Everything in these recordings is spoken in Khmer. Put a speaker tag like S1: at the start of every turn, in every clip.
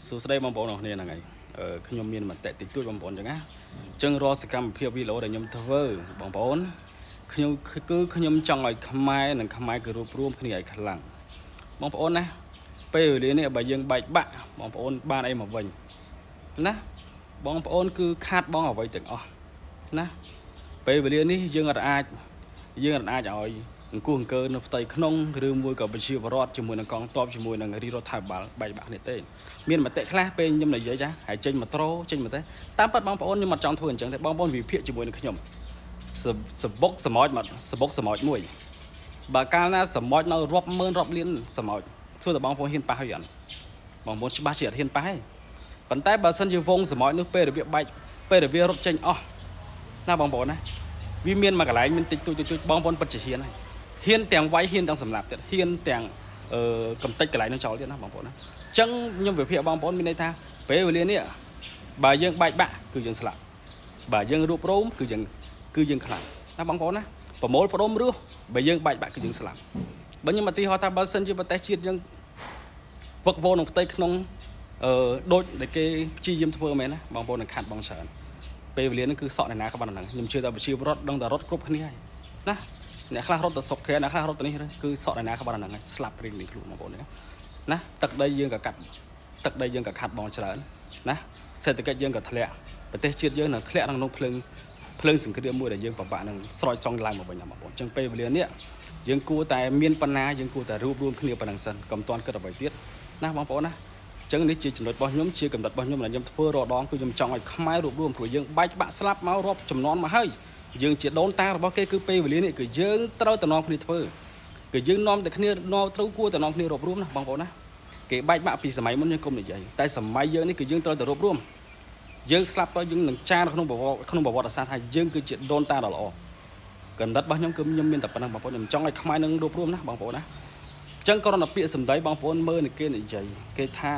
S1: សួស្តីបងប្អូនអរគ្នាហ្នឹងហើយខ្ញុំមានមតិតិចតួចបងប្អូនចឹងណាអញ្ចឹងរាល់សកម្មភាពវីដេអូដែលខ្ញុំធ្វើបងប្អូនខ្ញុំគឺខ្ញុំចង់ឲ្យខ្មែរនិងខ្មែរគឺរួបរួមគ្នាឲ្យខ្លាំងបងប្អូនណាពេលវេលានេះបើយើងបែកបាក់បងប្អូនបានអីមកវិញណាបងប្អូនគឺខាតបងអ្វីទាំងអស់ណាពេលវេលានេះយើងអាចយើងអាចឲ្យអង្គុះអង្គើនៅផ្ទៃក្នុងឬមួយក៏ប្រជាពលរដ្ឋជាមួយនឹងកងទ័ពជាមួយនឹងរាជរដ្ឋាភិបាលបែកបាក់នេះទេមានមតិខ្លះពេលខ្ញុំនិយាយចាហើយចេញមកត្រូចេញមកទេតាមពិតបងប្អូនខ្ញុំអត់ចង់ធ្វើអញ្ចឹងទេបងប្អូនវិភាគជាមួយនឹងខ្ញុំសបុកសមោចមកសបុកសមោចមួយបើកាលណាសមោចនៅរាប់ម៉ឺនរាប់លានសមោចសួរតើបងប្អូនហ៊ានប៉ះហើយអត់បងប្អូនច្បាស់ជាអត់ហ៊ានប៉ះទេប៉ុន្តែបើសិនជាវងសមោចនោះពេលរបៀបបែកពេលរបៀបរត់ចេញអស់ណាបងប្អូនណាវាមានមួយកន្លែងមានតិចតួចតិចតួចបងប្អូនពិតជាហ៊ានហើយហ៊ានទាំងវាយហ៊ានទាំងសម្លាប់ទៀតហ៊ានទាំងអឺកំតិចកន្លែងនោះចោលទៀតណាបងប្អូនណាអញ្ចឹងខ្ញុំវិភាគបងប្អូនមានន័យថាពេលវេលានេះបើយើងបែកបាក់គឺយើងស្លាប់បើយើងរួបរោមគឺយើងគឺយើងខ្លាំងណាបងប្អូនណាប្រមូលផ្ដុំរស់បើយើងបែកបាក់គឺយើងស្លាប់បើខ្ញុំឧទាហរណ៍ថាបើសិនជាប្រទេសជាតិយើងវឹកវរក្នុងផ្ទៃក្នុងអឺដូចដែលគេព្យាយាមធ្វើមែនណាបងប្អូននឹងខាត់បងច្រើនពេលវេលានេះគឺសក់អ្នកណាក៏បានហ្នឹងខ្ញុំជឿថាប្រជាពលរដ្ឋដឹងតែរត់គ្រប់គ្នាហើយណាអ្នកខ្លះរត់ទៅស្រុកគេអ្នកខ្លះរត់ទៅនេះគឺសក់អ្នកណាក៏បានហ្នឹងហើយស្លាប់រៀងៗខ្លួនបងប្អូនណាណាទឹកដីយើងក៏កាត់ទឹកដីយើងក៏ខាត់បងច្រើនណាសេដ្ឋកិច្ចយើងក៏ធ្លាក់ប្រទេសជាតិយើងនឹងធ្លាក់ក្នុងភ្លើងភ្លើងសង្គ្រាមមួយដែលយើងពិបាកនឹងស្រោចស្រង់ឡើងមកវិញណាបងប្អូនអញ្ចឹងពេលវេលានេះយើងគួរតែមានបណ្ណាយើងគួរតែរួបរวมគ្នាប៉ុណ្ណឹងសិនកុំទាន់គិតអ្វីទៀតណាបងប្អូនណាអញ្ចឹងនេះជាចំណុចរបស់ខ្ញុំជាកំណត់របស់ខ្ញុំដែលខ្ញុំធ្វើរាល់ដងគឺខ្ញុំចង់ឲ្យខ្មែររួបរวมព្រោះយើងបែកបាក់ស្លាប់មករាប់ចំនួនមកហើយយើងជាដូនតារបស់គេគឺពេលវេលានេះគឺយើងត្រូវតែនាំគ្នាធ្វើគឺយើងនាំតែគ្នានាំត្រូវគួរតែនាំគ្នារួបរวมណាបងប្អូនណាគេបែកបាក់ពីសម័យមុនយើងកុំនិយាយតែសម័យយើងនេះគឺយើងត្រូវតែរួបរวมយើងស្លាប់ទៅយើងនឹងចារក្នុងប្រវត្តិក្នុងប្រវត្តិសាស្ត្រថាយើងគឺជាដូនតាដ៏ល្អកំណត់របស់ខ្ញុំគឺខ្ញុំមានតែប៉ុណ្ណឹងបងប្អូនខ្ញុំចង់ឲ្យខ្មែរនឹងរួបរวมណាបងប្អូនណាអញ្ចឹងគ្រាន់តែពាក្យសម្ដីបងប្អូនមើលនឹងគេនិយាយគេថា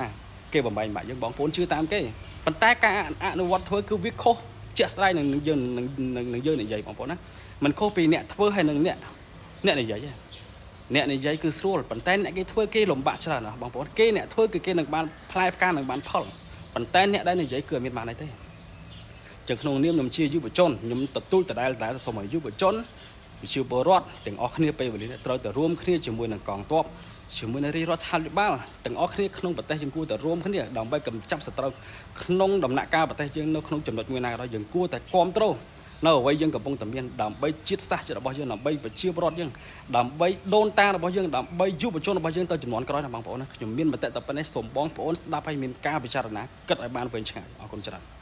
S1: គេបំបែងបាក់យើងបងប្អូនជឿតាមគេប៉ុន្តែការអនុវត្តធ្វើគឺវាខុសជាក់ស្ដែងនឹងយើងនឹងនឹងយើងនិយាយបងប្អូនណាมันខុសពីអ្នកធ្វើហើយនឹងអ្នកអ្នកនិយាយទេអ្នកនិយាយគឺស្រួលប៉ុន្តែអ្នកគេធ្វើគេលំបាកច្រើនណាស់បងប្អូនគេអ្នកធ្វើគឺគេនឹងបានផ្លែផ្កានឹងបានផលប៉ុន្តែអ្នកដែលនិយាយគឺអត់មានបានអីទេចឹងក្នុងនាមខ្ញុំជាយុវជនខ្ញុំទទូចដដែលដដែលសូមឲ្យយុវជនប្រជាពលរដ្ឋទាំងអស់គ្នាពេលវេលានេះត្រូវតែរួមគ្នាជាមួយនឹងកងទ័ពជាមួយនឹងរាជរដ្ឋាភិបាលទាំងអស់គ្នាក្នុងប្រទេសយើងគួរតែរួមគ្នាដើម្បីកម្ចាត់សត្រូវក្នុងដំណាក់កាលប្រទេសយើងនៅក្នុងចំណុចមួយណាក៏ដោយយើងគួរតែគ្រប់គ្រងនៅអ្វីយើងកំពុងតែមានដើម្បីជាតិសាសន៍របស់យើងដើម្បីប្រជាពលរដ្ឋយើងដើម្បីដូនតារបស់យើងដើម្បីយុវជនរបស់យើងទៅជំនាន់ក្រោយណាបងប្អូនណាខ្ញុំមានមតិតែប៉ុណ្ណេះសូមបងប្អូនស្ដាប់ឲ្យមានការពិចារណាគិតឲ្យបានវែងឆ្ងាយអរគុណច្រើន។